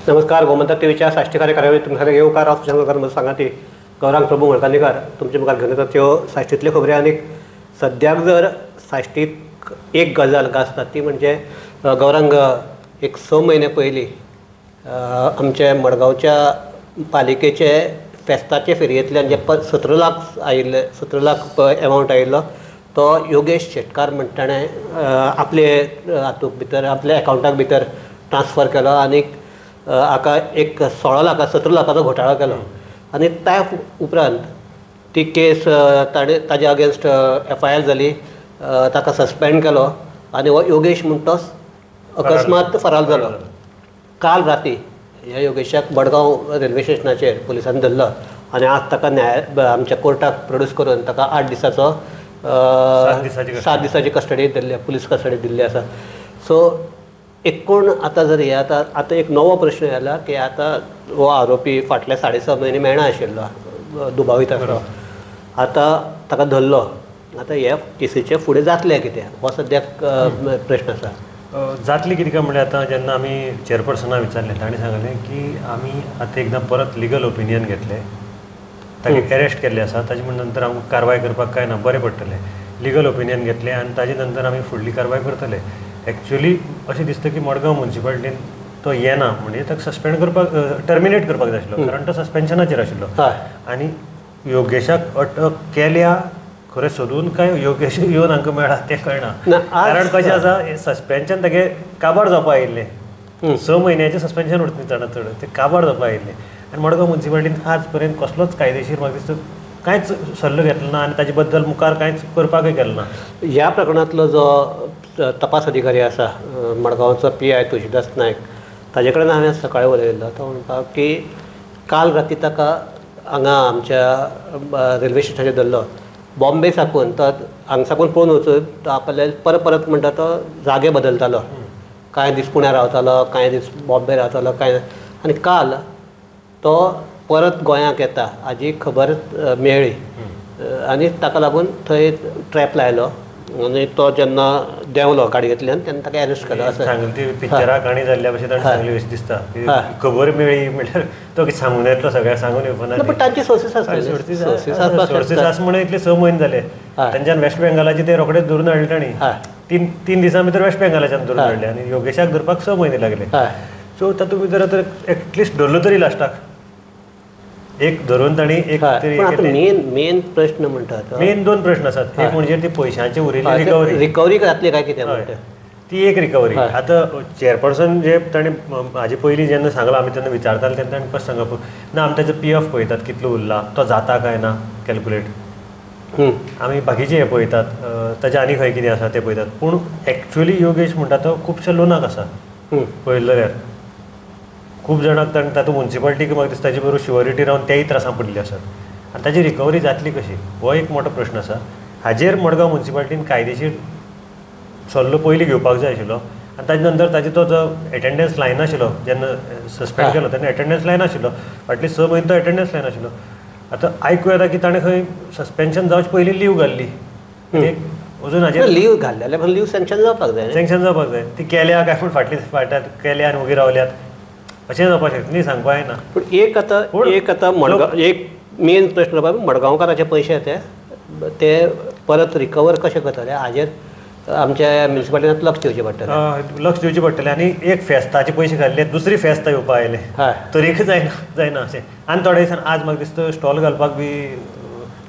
नमस्कार, गोमंतक टीव्हीच्या साश्टी कार्यावळीत तुमकां येवकार. हांव सुशांत म्हजो सांगाती गौरांग प्रभू मळकांदीकार तुमचे मुखार घेवन येता त्यो साश्टींतल्यो खबरी. आनी सद्याक जर साश्टीक एक गजाल गाजता ती म्हणजे गौरांग, एक 6 म्हयने पयलीं आमचे मडगांवच्या पालिकेचे फेस्ताचे फेरयेंतल्यान जे 17 लाख आयिल्ले, 17 लाख एमावंट आयिल्लो तो योगेश शेटकार म्हण ताणें आपले हातूंत भितर आपल्या एकावंटाक भितर ट्रान्सफर केलो आनी हाका एक 16 लाख 17 लाखाचो घोटाळो केलो. आनी त्या उपरांत ती केस ताणें ताजे अगेन्स्ट FIR जाली, ताका सस्पेंड केलो आनी हो योगेश म्हण तो अकस्मात फरार जालो. काल राती ह्या योगेशाक मडगांव रेल्वे स्टेशनाचेर पुलिसांनी धरलो आनी आज ताका न्याय आमच्या कोर्टाक प्रोड्यूस करून ताका 8 दिसाचो 7 दिसाची कस्टडी दिल्ली, पुलीस कस्टडी दिल्ली आसा. सो एकूण आतां जर हे आतां आतां एक नवो प्रश्न आयला की आतां हो आरोपी फाटले 6.5 म्हयने मेळना आशिल्लो, दुबावीत आसलो, आतां ताका धरलो, आतां हे केसीचें फुडें जातलें कितें हो सद्याक प्रश्न आसा. जातली कितें काय म्हणल्यार आतां जेन्ना आमी चेअरपर्सनाक विचारलें ताणें सांगलें की आमी आतां एकदां परत लिगल ओपिनियन घेतलें, ताका एरेस्ट केल्लें आसा, ताजे म्हण नंतर आमकां कारवाय करपाक कांय ना, बरें पडटलें. लिगल ओपिनियन घेतलें आनी ताजे नंतर आमी फुडली कारवाय करतले. एक्चुअली अशें दिसता की मडगांव म्युनिसिपालिटीन तो येना म्हणजे ताका सस्पेंड करपाक, टर्मिनेट करपाक जाय आशिल्लो, कारण तो सस्पेन्शनाचेर आशिल्लो. आनी योगेशाक अटक केल्या खरें सोदून काय योगेश येवन हांकां मेळ्ळा तें कळना, कारण कशें आसा सस्पेन्शन तागे काबार जावपा आयिल्लें, 6 म्हयन्याचें सस्पेन्शन उरता चडांत चड, तें काबार जावपा आयिल्लें. आनी मडगांव म्युनिसिपालिटीन आज पर्यंत कसलोच कायदेशीर म्हाका दिसता कांयच सल्लो घेतलो ना आनी ताजे बद्दल मुखार कांयच करपाकय गेलें ना. ह्या प्रकरणांतलो जो तपास अधिकारी आसा मडगांवचो PI Tulsidas Naik, ताजे कडेन हांवें सकाळीं उलयल्लो. तो म्हणपाक की काल राती ताका हांगा आमच्या रेल्वे स्टेशनाचेर धरलो, बॉम्बे साकून तो हांगा साकून पळोवन वचून तो आपल्या परत परत म्हणटा तो जागे बदलतालो, कांय दीस पुण्या रावतालो, कांय दीस बॉम्बे रावतालो, कांय, आनी काल तो परत गोंयाक येता हाजी खबर मेळ्ळी आनी ताका लागून थंय ट्रॅप लायलो आनी तो जेन्ना देंवलो गाडयेंतल्यान तेन्ना ताका एरेस्ट केलो. अशें सांगली ती पिक्चरा काणी जाल्ल्या भशेन ताणें सांगली अशें दिसता. खबर मेळ्ळी म्हणल्यार तो कितें सांगून येतलो, सगळ्यांक सांगून येवपा ना, पण तांची सोर्सीस आसता, सोर्सीस आसा म्हणून इतले 6 म्हयने जाले. तांच्यान वेस्ट बेंगालाचे ते रोखडेच धरून हाडले तांणी, 3 दिसां भितर वेस्ट बेंगालाच्यान धरून हाडले आनी योगेशाक धरपाक 6 म्हयने लागले. सो तातूंत भितर आतां एटलिस्ट धरलो तरी लास्टाक एक धरून तांणी एक तरी. मेन मेन प्रश्न म्हणटा, मेन 2 प्रश्न आसात. एक म्हणजे ती पयशांची उरिल्ली रिकवरी, रिकवरी जातली काय कितें म्हणटा ती एक रिकवरी. आतां चेअरपर्सन जे ताणें हाजे पयलीं जेन्ना सांगलां आमी तेन्ना विचारताले तेन्ना ताणें कशें सांगप ना, आमी ताजो PF पळयतात कितलो उरला, तो जाता काय ना कॅल्कुलेट, आमी बाकीचे हे पळयतात, ताजे आनी खंय कितें आसा तें पळयतात. पूण एक्चुअली योगेश म्हणटा तो खुबशा लोनाक आसा पळयलो जाल्यार, खूब जाणांक ताणें तातूंत म्युनिसिपालिटीक म्हाका दिसता ताजे बरोबर शुअरिटी रावन तेय त्रासां पडिल्ले आसात आनी ताजी रिकवरी जातली कशी हो एक मोठो प्रश्न आसा. हाजेर मडगांव म्युनिसिपालिटीन कायदेशीर सल्लो पयलीं घेवपाक जाय आशिल्लो आनी ताजे नंतर ताजे तो जो एटेंडन्स लायनाशिल्लो जेन्ना सस्पेंड केलो तेन्ना एटेंडन्स लायनाशिल्लो, फाटले 6 म्हयने तो एटेंडन्स लायनाशिल्लो. आतां आयकूं येता की ताणें खंय सस्पेन्शन जावचे पयलीं लीव घाल्ली, अजून हाजेर लीव घाल्ली जाल्यार लीव सँक्शन जावपाक जाय, सँक्शन जावपाक जाय. ती केल्या काय पूण फाटली फाटल्यान केल्या आनी वगीर रावल्यात अशें जावपाक शकता न्ही, सांगपाक येना. पूण एक आतां एक आतां मडगांव एक मेन प्रश्न, मडगांवकाराचे पयशे ते ते परत रिकवर कशे करतले हाजेर आमच्या म्युनिसिपालिटीन लक्ष दिवचें पडटलें, लक्ष दिवचें पडटलें. आनी एक फेस्ताचे पयशे घाल्ले, दुसरी फेस्तां येवपा आयलें तरीकय जायना जायना अशें. आनी थोड्या दिसान आज म्हाका दिसता स्टॉल घालपाक बी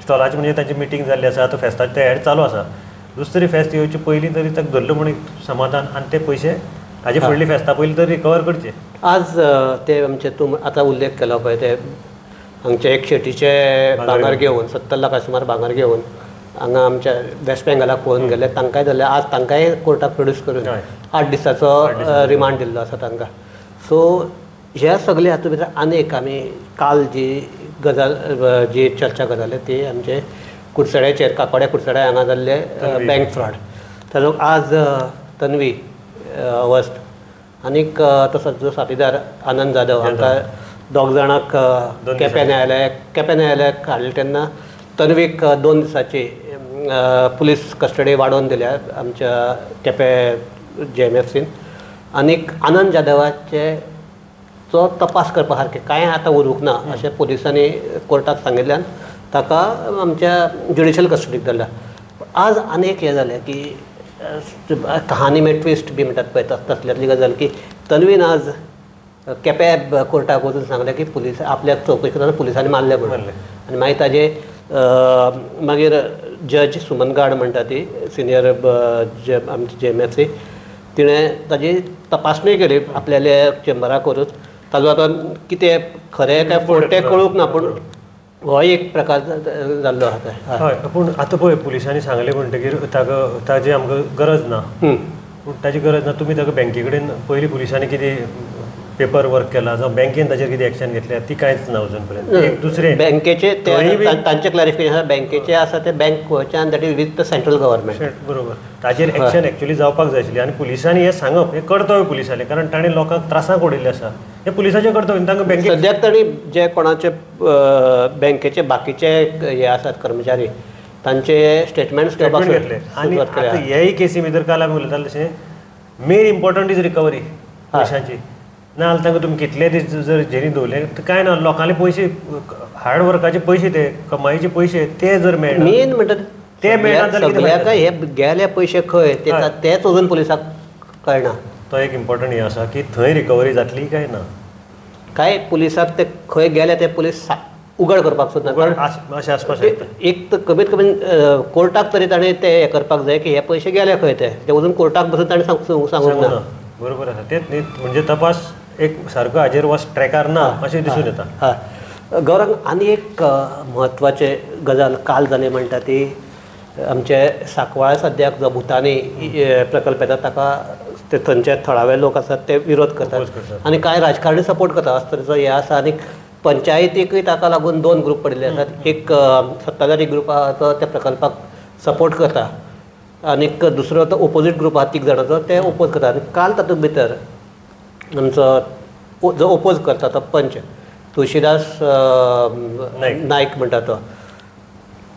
स्टॉलाचे म्हणजे तांची मिटींग जाल्ली आसा, आतां फेस्ताचे तयारी चालू आसा, दुसरी फेस्त येवचे पयलीं तरी ताका धरलो म्हण समाधान आनी ते पयशे हाजे फुडली फेस्तां पयलीं तरी रिकवर करचे. आज ते आमचे तूं आतां उल्लेख केलो पळय ते हांगचे एक शेटीचे भांगर घेवन 70 लाखां सुमार भांगर घेवन हांगा आमच्या वेस्ट बेंगालाक पळोवन गेले, तांकांय धरले. आज तांकांय कोर्टाक प्रोड्यूस करून 8 दिसाचो रिमांड दिल्लो आसा तांकां. सो ह्या सगळे हातूंत भितर आनी एक आमी काल जी गजाल जी चर्चा करताले ती आमचे कुडचड्याचेर, काकोड्या कुडचड्या हांगा जाल्ले बँक फ्रॉड, ताजो आज तन्वी अवस्थ आनीक तसोच जो साथीदार आनंद जाधव हांकां 2 जाणांक केपें न्यायालयाक हाडले तेन्ना तन्वीक 2 दिसाची पुलीस कस्टडी वाडोवन दिल्या आमच्या केपें JMFCन. आनीक आनंद जाधवाचे चो तपास करपा सारकें कांय आतां उरूंक ना अशें पुलिसांनी कोर्टाक सांगिल्ल्यान ताका आमच्या ज्युडिशियल कस्टडीक धाडला. आज आनी एक हें जालें की कहानी में ट्विस्ट बी म्हणटात पळय तसल्यांतली गजाल की तन्वीन आज केप्यां कोर्टाक वचून सांगलें की पुलीस आपल्याक चवकशी करतना पुलिसांनी मारले म्हणून. आनी मागीर ताजे मागीर जज सुमन गाड म्हणटा ती सिनियर आमची जे एम एफ सी तिणें ताजी तपासणी केली आपल्याल्या चेंबराक व्हरून. ताजो आतां कितें खरें काय फट तें कळूंक ना, पूण हो एक प्रकार जाल्लो आसा. हय, पूण आतां पळय पुलिसांनी सांगलें म्हणटकीर ताका ताजी आमकां गरज ना, पूण ताजी गरज ना. तुमी ताका बँके कडेन पयलीं पुलिसांनी कितें पेपर वर्क केला जावं बँकेन ताजेर कितें एक्शन घेतल्या ती कांयच ना अजून पर्यंत. दुसरें बँकेचे तांचें क्लॅरिफिकेशन आसा, बँकेचे आसा ते बँक गोंयचे आनी that is with the central government. बरोबर, ताजेर एक्शन एक्चुअली जावपाक जाय आशिल्ली. आनी पुलिसांनी हें सांगप हें कर्तव्य पुलिसांलें, कारण ताणें लोकांक त्रासाक उडयल्लें आसा, हें पुलिसाचें कर्तव्य. तांकां बँके सद्याक तांणी जे कोणाचे बँकेचे बाकीचे हे आसात कर्मचारी तांचे स्टेटमेंट्स घेवपाक घेतले. आनी आतां हेय केसी भितर काल आमी उलयताले तशें मेन इम्पॉर्टंट is recovery पयशांची. ना जाल्यार तांकां तुमी कितले दीस जर जेनी दवरले कांय ना, लोकांले पयशे हार्ड वर्काचे पयशे ते कमाईचे पयशे ते जर मेळना, मेन म्हणटा ते मेळना सगळ्याक हे गेले पयशे खंय ते तेच अजून पुलिसाक कळना. तो एक इम्पॉर्टंट हें आसा की थंय रिकवरी जातली काय ना, काय पुलिसाक ते खंय गेले ते पुलीस उगड करपाक सोदना. कारण अशें आसपाक शकता एक तर कमीत कमी कोर्टाक तरी ताणें ते हें करपाक जाय की हे पयशे गेले खंय ते अजून कोर्टाक बसून ताणें सांगूंक ना. बरोबर आसा तेच न्ही, म्हणजे तपास एक सारको हाजेर वस ट्रॅकार ना अशें दिसून येता. हय गौरंग, आनी एक म्हत्वाचें गजाल काल जाली म्हणटा ती आमचे सांकवाळ सद्याक जो भुतानी प्रकल्प येता ताका ते थंयचे थळावे लोक आसात ते विरोध करतात आनी कांय राजकारणी सपोर्ट करतात अशे तरेचो हें आसा. आनी पंचायतीकूय ताका लागून दोन ग्रूप पडिल्ले आसात, एक सत्ताधारी ग्रूप आहा तो त्या प्रकल्पाक सपोर्ट करता आनीक दुसरो तो ओपोजीट ग्रूप आहा तीग जाणांचो ते ओपोज करता. आनी काल तातूंत भितर आमचो जो ओपोज करता तो पंच तुळशीदास नायक म्हणटा तो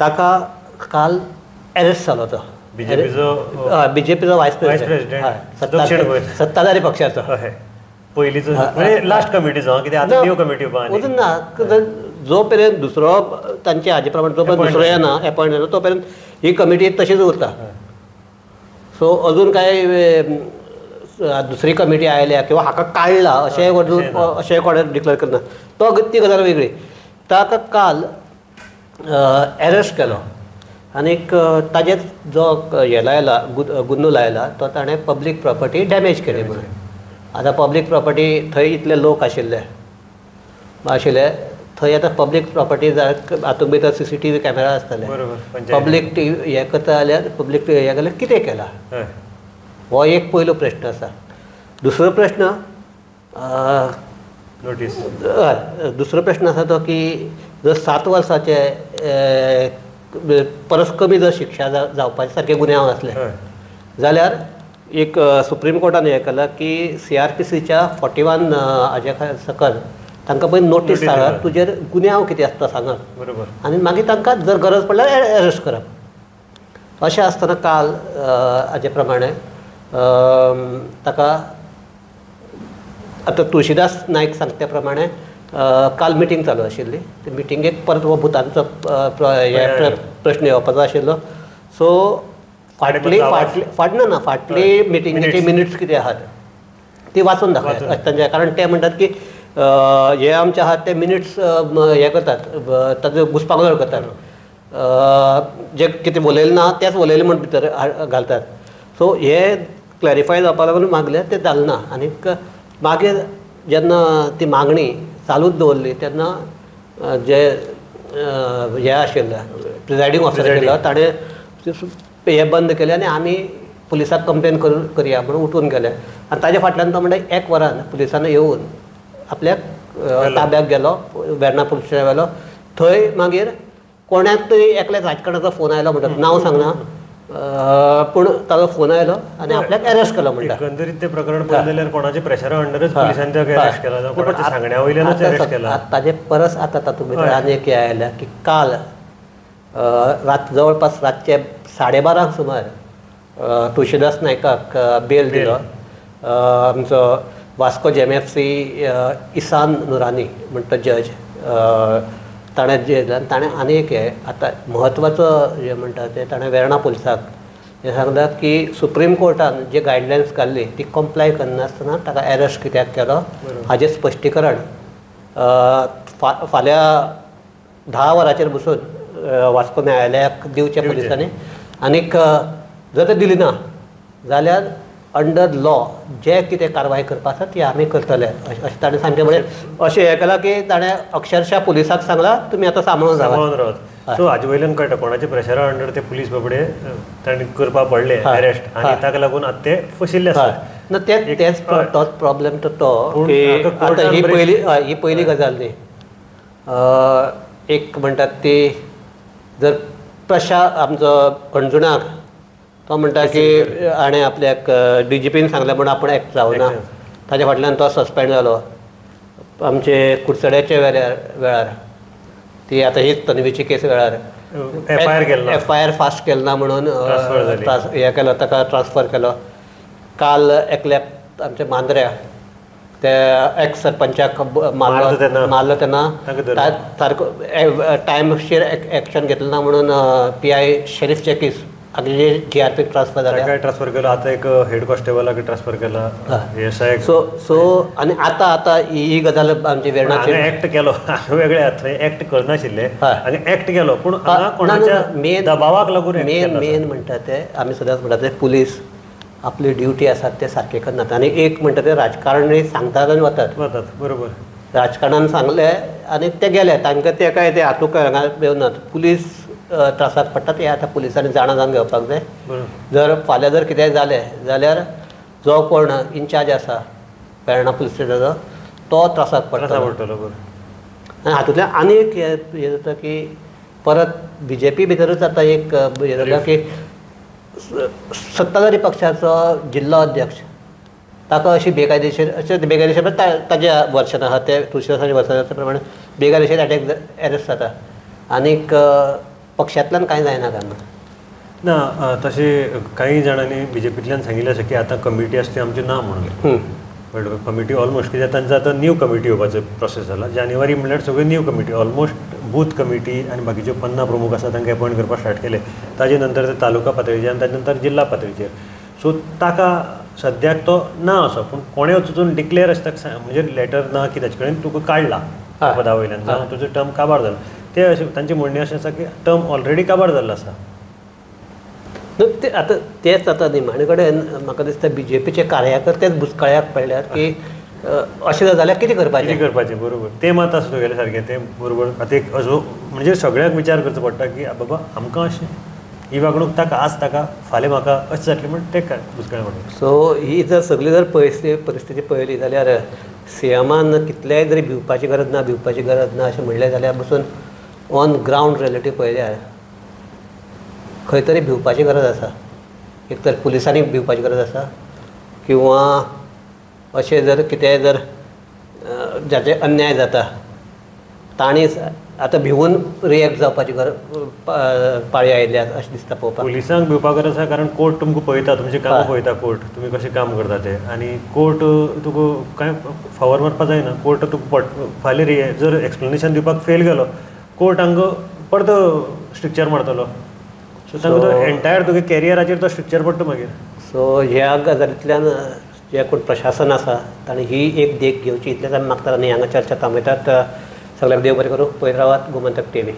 ताका काल एरेस्ट जालो तो बीजेपीचो वायस प्रेसिडेंट सत्ताधारी पक्षाचो पयलींचो लास्ट कमिटीचो कित्याक आतां न्यू कमिटी अजून ना. जो पर्यंत दुसरो तांचे हाजे प्रमाणे जो पर्यंत दुसरो येना एपॉयंट जायना तो पर्यंत ही कमिटी तशीच उरता. सो अजून काय दुसरी कमिटी आयल्या किंवा हाका काडला अशें अशें कोणें डिक्लेअर करना, तो ती गजाल वेगळी. ताका काल एरेस्ट केलो आनीक ताजेर जो हे लायला गुन्नो लायला तो ताणें पब्लीक प्रॉपर्टी डॅमेज केली म्हणून. आतां पब्लीक प्रॉपर्टी थंय इतले लोक आशिल्ले थंय आतां पब्लीक प्रॉपर्टी हातूंत भितर CCTV camera आसतले, पब्लीक टी हें करता जाल्यार पब्लीक हें जाल्यार कितें केलां हो एक पयलो प्रश्न आसा. दुसरो प्रश्न नोटीस दुसरो प्रश्न आसा तो की जर 7 वर्साचे परस कमी जर शिक्षा जावपाचे सारके गुन्यांव आसले जाल्यार एक सुप्रीम कोर्टान हें केलां की CRPCच्या 41 हाज्या सकयल तांकां पयलीं नोटीस धाडप तुजेर गुन्यांव कितें आसता सांगप बरोबर आनी मागीर तांकां जर गरज पडल्यार एरेस्ट करप. अशें आसतना काल हाजे प्रमाणे ताका आतां तुळशीदास नायक सांगता त्या प्रमाणे काल मिटींग चालू आशिल्ली, ते मिटिंगेक परत हो भुतांचो प्रश्न येवपाचो आशिल्लो. सो फाटली फाटली फाटना ना फाटली मिटिंगेचे मिनिट्स कितें आहात ती वाचून दाखयात तांचे, कारण ते म्हणटात की हे आमचे आहात ते मिनिट्स हे करतात ताजो घुसपागोंदळ करतात, जे कितें उलयलें ना तेंच उलयलें म्हूण भितर घालतात. सो हे क्लॅरिफाय जावपा लागून मागलें तें जालें ना. आनीक मागीर जेन्ना ती मागणी चालूच दवरली तेन्ना जे हे आशिल्ले प्रिजायडींग ऑफिसर आशिल्लो ताणें हे बंद केलें आनी आमी पुलिसाक कंप्लेन करया म्हणून उठून गेले. आनी ताज्या फाटल्यान तो म्हणटा 1 वरान पुलिसांनी येवन आपल्याक ताब्याक गेलो, वेर्णा पुलीस स्टेशनार व्हेलो. थंय मागीर कोणाक तरी एकल्या राजकारणाचो फोन आयलो म्हणटात, नांव सांगना पूण ताजो फोन आयलो आनी आपल्याक एरेस्ट केलो म्हणटा. एकंदरीत तें प्रकरण पळयलें जाल्यार कोणाच्या प्रेशरा अंडरच पुलिसांनी ताका एरेस्ट केला, कोणाच्या सांगण्या वयल्यानूच एरेस्ट केला. ताजे परस आतां तातूंत भितर आनी एक हें आयलें की काल रात जवळपास रातचे 12:30 सुमार तुळशीदास नायकाक बेल दिलो. आमचो वास्को JMFC इसान नुरानी म्हणटा जज ताणें जे ताणें आनी एक हें आतां म्हत्वाचो जें म्हणटा तें ताणें वेर्णा पुलिसाक हें सांगलां की सुप्रीम कोर्टान जे गायडलायन्स काडली ती कंप्लाय करनासतना ताका एरेस्ट कित्याक केलो हाजें स्पश्टीकरण फाल्यां 10 वरांचेर बसून वास्को न्यायालयाक दिवचें पुलिसांनी. आनीक जर ते दिली ना जाल्यार अंडर लॉ जे कितें कारवाय करपा आसा ती आमी करतले अशें ताणें सांगचें. म्हणजे अशें हें केलां की ताणें अक्षरशा पुलिसाक सांगलां तुमी आतां सांबाळून रावात. सो हाजे वयल्यान कळटा कोणाच्या प्रेशरा अंडर ते पुलीस बाबडे ताणें करपा पडले अरेस्ट आनी ताका लागून आतां ते फशिल्ले आसात. ना तेच तोच प्रॉब्लेम तर तो की आतां ही पयली ही पयली गजाल न्ही. एक म्हणटात ती जर प्रशा आमचो हणजुणाक तो म्हणटा की हाणें आपल्याक DGPन सांगलें म्हूण आपूण एक्ट जावना, ताज्या फाटल्यान तो सस्पेंड जालो. आमचे कुडचड्याच्या वेळार ती आतां हीच तन्वीची केस वेळार FIR fast केलो ना म्हणून हें केलो, ताका ट्रान्सफर केलो. काल एकल्याक आमच्या मांद्र्या त्या एक्स सरपंचाक मारलो तेन्ना सारको टायमशीर एक्शन घेतलें ना म्हणून PI Sharif Jacques आगे GRP transfer जाले, ट्रान्सफर केलो. आतां एक हेड कॉन्स्टेबलाक ट्रान्सफर केला. सो सो आनी आतां आतां ही गजाल आमची वेर्णाची एक्ट केलो वेगळे थंय एक्ट करनाशिल्ले आनी एक्ट केलो पूण कोणाच्या दबावाक लागून मेन मेन म्हणटा ते आमी सदांच म्हणटा ते पुलीस आपली ड्युटी आसात ते सारके करनात. आनी एक म्हणटा ते राजकारणी सांगतात आनी वतात वतात बरोबर. राजकारणान सांगलें आनी ते गेले, तांकां ते काय ते हातूंत हांगा येवनात. पुलीस त्रासाक पडटात हे आतां पुलिसांनी जाणा जावन घेवपाक जाय. जर फाल्यां जर कितेंय जालें जाल्यार जो कोण इन्चार्ज आसा वेर्णा पुलीस स्टेशनाचो तो त्रासाक पडटलो. आनी हातूंतल्यान आनी एक हें जाता की परत BJP भितरूच आतां एक हें जाता की सत्ताधारी पक्षाचो जिल्लो अध्यक्ष ताका अशी बेकायदेशीर अशें बेकायदेशीर ताजें वर्शन आसा ते तुळशीदासाचें वर्शन आसा प्रमाणे बेकायदेशीर अटॅक एरेस्ट जाता आनीक पक्षांतल्यान कांय जायना केन्ना ना. तशें कांय जाणांनी BJPंतल्यान सांगिल्लें आसा की आतां कमिटी आसा ती आमची ना म्हणून. बट कमिटी ऑलमोस्ट कित्याक तांचो आतां न्यू कमिटी येवपाचो प्रोसेस जाला. जानेवारी म्हणल्यार सगळ्यो new committee almost booth committee आनी बाकीच्यो 50 प्रमुख आसा तांकां एपॉयंट करपाक स्टार्ट केले. ताजे नंतर ते तालुका पातळीचेर आनी ताजे नंतर जिल्ला पातळीचेर. सो ताका सद्याक तो ना असो पूण कोणें वचून डिक्लेर आसता म्हणजे लेटर ना की ताचे कडेन तुका काडला पदा वयल्यान जावं तुजो टर्म काबार जाला. ते अशें तांचें म्हणणें अशें आसा की टर्म ऑलरेडी काबार जाल्लो आसा. ते आतां तेच आतां निमाणे कडेन म्हाका दिसता BJPचे कार्यकर्तेच बुचकळ्याक पडल्यात की अशें जर जाल्यार कितें करपाचें कितें करपाचें बरोबर. तें मात आसा तुगेलें सारकें तें बरोबर. आतां एक असो म्हणजे सगळ्यांक विचार करचो पडटा की बाबा आमकां अशें ही वागणूक ताका आज ताका फाल्यां म्हाका अशें जातलें म्हण तें बुचकळ्याक पडटा. सो ही जर सगळी जर परिस्थिती पळयली जाल्यार CMान कितलेंय जरी भिवपाची गरज ना भिवपाची गरज ना अशें म्हणलें जाल्यार बसून ऑन ग्रावंड रियलिटी पळयल्यार खंय तरी भिवपाची गरज आसा. एक तर पुलिसांनी भिवपाची गरज आसा किंवा अशें जर कितेंय जर जाचे अन्याय जाता तांणी आतां भिवून रिएक्ट जावपाची गरज पाळी आयिल्ली अशें दिसता पळोवपाक. पुलिसांक भिवपाक गरज आसा कारण कोर्ट तुमकां पळयता, तुमचें काम पळयता कोर्ट, तुमी कशें काम करता तें. आनी कोर्ट तुका कांय फावर मारपाक जायना. कोर्ट तुका फाल्यां जर एक्सप्लेनेशन दिवपाक फेल गेलो कोर्ट हांगा परतो स्ट्रिक्चर मारतलो. सो तांकां तो एंटायर तुगे कॅरियराचेर तो स्ट्रिक्चर पडटा मागीर. सो ह्या गजालींतल्यान जें कोण प्रशासन आसा ताणें ही एक देख घेवची इतलेंच आमी मागतात आनी हांगा चर्चा थांबयतात. सगळ्यांक देव बरें करूं. पळयत रावात गोमंतक TV.